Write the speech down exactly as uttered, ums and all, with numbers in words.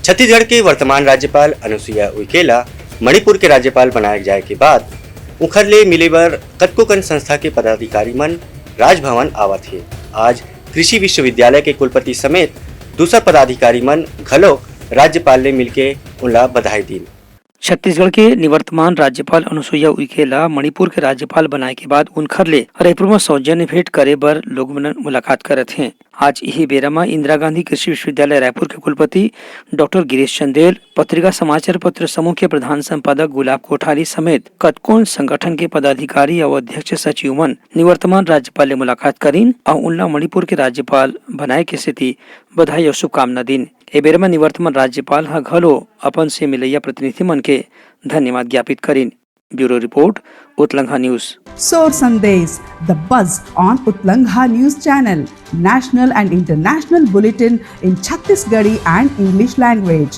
छत्तीसगढ़ के वर्तमान राज्यपाल अनुसुईया उइके ला मणिपुर के राज्यपाल बनाए जाए के बाद उंखर ले मिले बर कतको कन संस्था के पदाधिकारी मन राजभवन आवत हे। आज कृषि विश्वविद्यालय के कुलपति समेत दूसर पदाधिकारी मन घलो राज्यपाल ले मिलके उनला बधाई दीन। छत्तीसगढ़ के निवर्तमान राज्यपाल अनुसुईया उइके ला मणिपुर के राज्यपाल बनाए के बाद उनखर ले रायपुर म सौजन्य भेंट करे बर लोग मन मुलाकात करत हें। आज इही बेरा म इंदिरा गांधी कृषि विश्वविद्यालय रायपुर के कुलपति डॉक्टर गिरीश चंदेल, पत्रिका समाचार पत्र समूह के प्रधान संपादक गुलाब कोठारी समेत कतकोन संगठन के पदाधिकारी अउ अध्यक्ष सचिव मन निवर्तमान राज्यपाल ले मुलाकात करिन अउ उनला मणिपुर के राज्यपाल बनाए के सेती बधाई अउ शुभकामना दीन। ए बेरा म निवर्तमान राज्यपाल ह घलो अपन से मिलइया प्रतिनिधि मन के धन्यवाद ज्ञापित करिन। Bureau report, Utlangha news. Sor Sandesh, the buzz on Utlangha News Channel, national and international bulletin in Chhattisgarhi and English language.